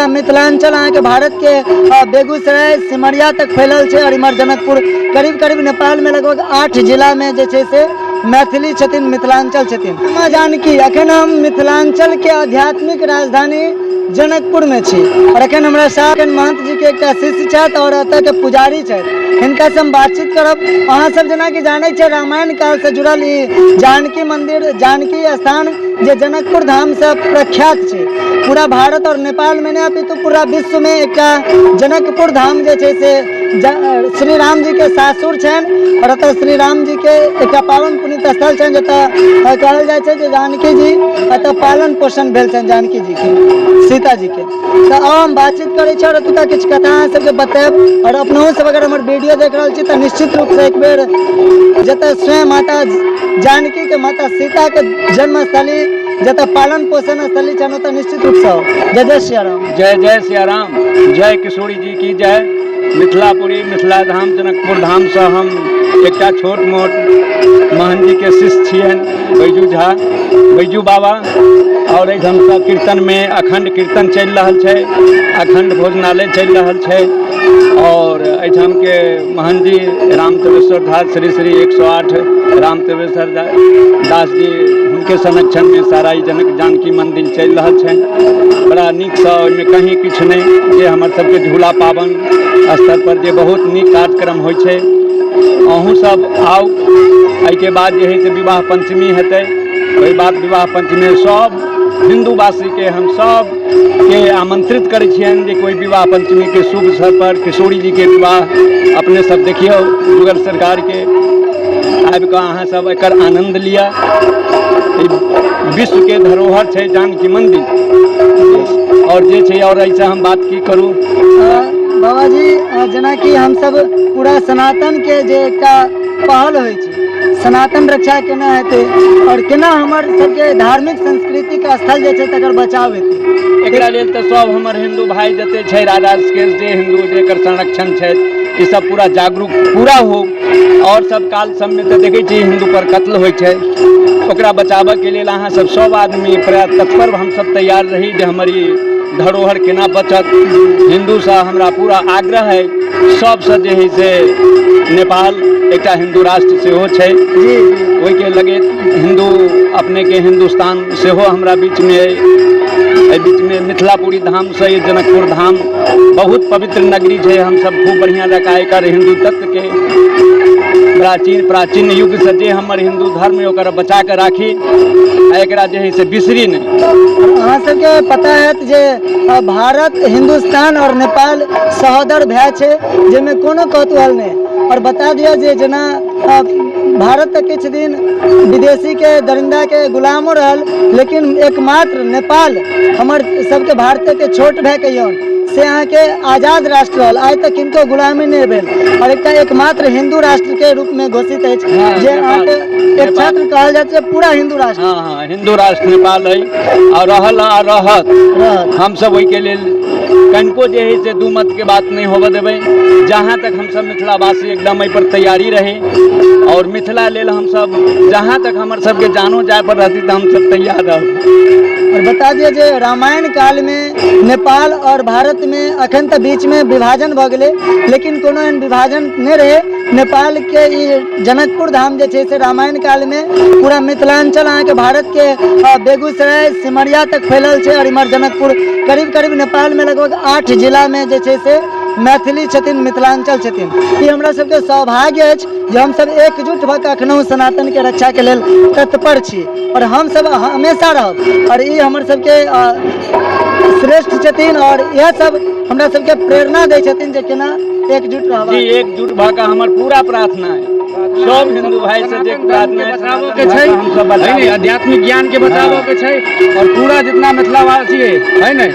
पूरा मिथिलांचल अहाँके भारतके बेगूसराय सिमरिया तक फैलल छै आओर इम्हर जनकपुर करीब करीब नेपालमे लगभग 8 जिलामे जे छै से मैथिली छथिन, मिथिलांचल छथिन। माँ जानकी, अखन हम मिथिलांचलके आध्यात्मिक राजधानी जनकपुरमे छी और अखन हमरा साथ महंत जी के एकटा शिष्य छथि और एतऽ के पुजारी छथि, हिनका से हम बातचीत करब। अहाँ सब जेनाकि जानै छियै रामायण काल से जुड़ल ई जानकी मंदिर, जानकी स्थान जे जनकपुर धाम से प्रख्यात छै। पूरा भारत और नेपाल में नहि अपितु पूरा विश्व में एकटा जनकपुर धाम जे छै से श्री राम जी के सासुर छनि और एतऽ श्री राम जी के एकटा पावन पुनीत स्थल छनि जतऽ कहल जाइ छै जे जानकी जी एतऽ पालन पोषण भेल छनि जानकी जी के, सीता जी के। तऽ आउ हम बातचीत करै छी और एतुका किछु कथा अहाँ सबके बतायब। और अपनहु सब अगर हमर वीडियो देख रहल छी तऽ निश्चित रूप से एक बेर जतऽ स्वयं माता जानकी के, माता सीता के जन्मस्थली जतऽ पालन पोषण स्थली छनि ओतऽ निश्चित रूप से आउ। जय जय सियाराम। जय जय सियाराम, जय किशोरी जी की जय। मिथिलापुरी मिथिला धाम जनकपुर धाम से हम एकटा छोट मोट महन जी के शिष्य छियनि, बैजू झा, बैजू बाबा। और एहिठाम से कीर्तन में अखंड कीर्तन चलि रहल छै, अखंड भोजनालय चलि रहल छै। और एहिठाम के महन जी राम त्रिवेश्वर झा श्री श्री 108 राम त्रिवेश्वर दास जी, हुनके संरक्षण में सारा ई जनक जानकी मंदिर चलि रहल छै बड़ा नीकसँ। ओहिमे कहीं किछु नहि, जे हमर सबके झूला पावन स्तर पर जे बहुत नीक कार्यक्रम होइ छै। अहूँ सब आउ। एहिके बाद जे है से विवाह पंचमी हेतै, ओहि बाद विवाह पंचमी सब हिन्दूवासीके हम सबके आमंत्रित करै छियनि जे कोइ विवाह पंचमीके शुभ अवसर पर किशोरी जीके विवाह अपने सब देखियौ, जुगल सरकारके आबि कऽ अहाँ सब एकर आनन्द लिअ। ई विश्वके धरोहर छै जानकी मंदिर। और जे छै और एहिसँ हम बात की करू। बाबा जी, जेनाकि हमसब पूरा सनातन के जे एकटा पहल होइ छै, सनातन रक्षा केना हेतै और केना हमर सबके धार्मिक सांस्कृतिक स्थल जे छै तकर बचाव हेतै? एकरा लेल तऽ सब हमर हिन्दू भाई जते छै, राजा के जे हिन्दू जे एकर संरक्षण छै, ई सब पूरा जागरूक पूरा हो। और सब काल सबमे तऽ देखै छी हिन्दू पर कत्ल होइ छै, ओकरा बचाबऽके लेल अहाँ सब सब आदमी प्रयास तत्पर, हमसब तैयार रही जे हमर ई धरोहर केना बचत। हिन्दूसँ हमरा पूरा आग्रह है सबसँ जे है से नेपाल एकटा हिन्दू राष्ट्र सेहो छै, ओहिके लगे हिन्दू अपनेके हिन्दुस्तान सेहो हमरा बीचमे अइ। एहि बीचमे मिथिलापुरी धामसँ ई जनकपुर धाम बहुत पवित्र नगरी छै। हमसब खूब बढ़िआँ जकाँ एकर हिन्दू तत्वके प्राचीन प्राचीन युगसँ जे हमर हिन्दू धर्म अइ ओकरा बचा कऽ राखी आ एकरा जे है से बिसरी नहि। अहाँ सबके पता हैत जे भारत, हिन्दुस्तान और नेपाल सहोदर भाय छै, जाहिमे कोनो कौतूहल नहि। और बता दिअ जे जेना भारत तऽ किछु दिन विदेशी के दरिंदा के गुलामो रहल, लेकिन एकमात्र नेपाल हमर सबके भारते के छोट भाय कहियौन से अहाँके आजाद राष्ट्र रहल, आइ तक किनको गुलामी नहि भेल और एकटा एकमात्र हिन्दू राष्ट्र के रूप में घोषित अछि। जे अहाँके एक छात्र कहल जाइत छै पूरा हिन्दू राष्ट्र। हाँ हाँ, हिन्दू राष्ट्र नेपाल है और रहल आ रहत। हमसब ओहिके लेल कनिको जे है से दू मत के बात नहीं होबऽ देबै। जहाँ तक हमसब मिथिलावासी एकदम एहि पर तैयारी रही और मिथिला लेल हमसब जहाँ तक हमर सबके जानो जाय पर रहती तऽ हमसब तैयार रहब। और बता दिअ जे रामायण काल में नेपाल और भारत में अखन तऽ बीच में विभाजन भऽ गेलै, लेकिन कोनो एहन विभाजन नहि रहै। नेपाल के ई जनकपुर धाम जे छै से रामायण काल में पूरा मिथिलांचल अहाँके भारत के बेगूसराय सिमरिया तक फैलल छै और इम्हर जनकपुर करीब करीब नेपाल में लगभग 8 जिला में जे छै से मैथिली छथिन, मिथिलांचल छथिन। ई हमरा सबके सौभाग्य अछि जे हमसब एकजुट भऽ कऽ अखनहु सनातन के रक्षा के लेल तत्पर छी और हमसब हमेशा रहब। और ई हमर सबके श्रेष्ठ छथिन और इएह सब हमरा सबके प्रेरणा दै छथिन जे केना एकजुट रहब। जी, एकजुट भऽ कऽ हमर पूरा प्रार्थना है सब हिन्दू भाई से जे प्रार्थना है, बचाबऽ के छै, हमसब है बचाबऽ ने, आध्यात्मिक ज्ञान के बचाबऽ के छै और पूरा जितना मिथिलावासी है, है ने,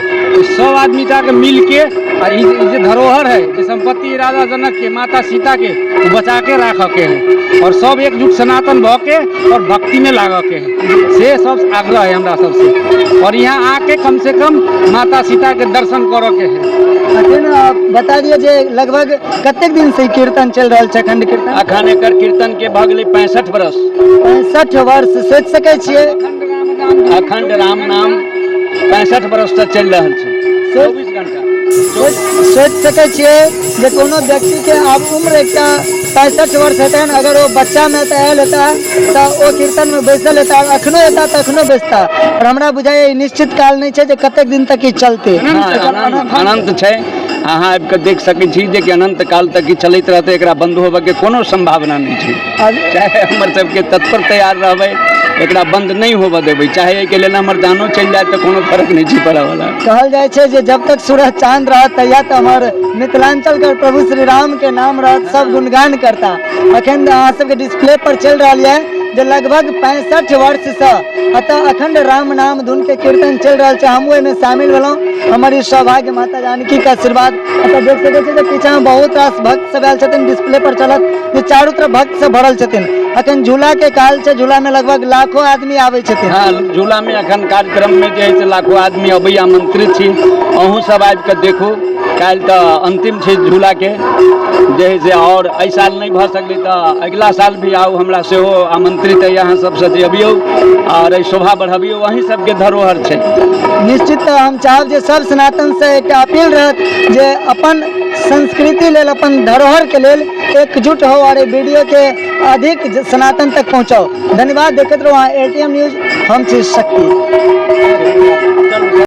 सब आदमी जाके मिल के आ ई जे धरोहर है, जे संपत्ति राजा जनक के, माता सीता के, ओ बचा के राखऽ के है और सब एकजुट सनातन भऽ के और भक्ति में लागऽ के है, से सब आग्रह है हमरा सबसे। और यहाँ आके कम से कम माता सीता के दर्शन करऽ के है। अखन बता दिअ जे लगभग कतेक दिन से ई कीर्तन चलि रहल छै, अखंड कीर्तन? अखन एकर कीर्तन के भऽ गेलै 65 वर्ष। 65 वर्ष, सोचि सकै छियै? अखंड राम नाम 65 वर्ष से चलि रहल छै। 24 घंटा। सोचि सकै छियै जे कोनो व्यक्तिके आब उम्र एकटा 65 वर्ष हेतनि, अगर ओ बच्चामे एतऽ आयल हेता तऽ ओ कीर्तनमे बैसल हेता, और अखनो एता तऽ अखनो बैसता। और हमरा बुझाइए ई निश्चित काल नहि छै जे कतेक दिन तक ई चलतै। अनंत छै, अहाँ आबि कऽ देख सकै छी जे कि अनंत काल तक ई चलैत रहतै, एकरा बंद होबऽके कोनो संभावना नहि छै। चाहे हमर सबके तत्पर तैयार रहबै, एकरा बंद नहि होबऽ देबै, चाहे एहिके लेल हमर जानो चलि जाय तऽ कोनो फर्क नहि छै पड़ऽवला। कहल जाइ छै जे जब तक सूरज चांद रहत तहिया तऽ हमर मिथिलांचल के प्रभु श्री राम के नाम रहत, सब गुणगान करता। अखन अहाँ सबके डिस्प्ले पर चलि रहल यऽ जे लगभग 65 वर्षसँ एतऽ अखंड राम नाम धुन के कीर्तन चलि रहल छै। हमहूँ एहिमे शामिल भेलहुँ, हमर ई सौभाग्य, माता जानकी के आशीर्वाद। एतऽ देख सकै छी जे पीछा में बहुत रास भक्त सब आयल छथिन, डिस्प्ले पर चलत जे चारू तरफ भक्त सब भरल छथिन। अखन झूला के काल छै, झूला में लगभग लाखों आदमी आबै छथिन। हाँ, झूला में अखन कार्यक्रम में जे है से लाखों आदमी अबै, आमंत्रित छी, अहूँ सब आबि कऽ देखू। काल्हि तऽ अंतिम छै झूला के जे है से, और एहि साल नहि भऽ सकलै तऽ अगिला साल भी आउ, हमरा सेहो आमंत्रित है अहाँ सबसँ जे अबियौ और एहि शोभा बढ़बियौ, अहीं सबके धरोहर छै। निश्चित हम चाहब जे सब सनातन से एकटा अपील रहत जे अपन संस्कृति लेल, अपन धरोहर के लेल एकजुट हो और एहि वीडियो के अधिक सनातन तक पहुँचाओ। धन्यवाद, देखैत रहू अहाँ एटीएम न्यूज, हम छी शक्ति।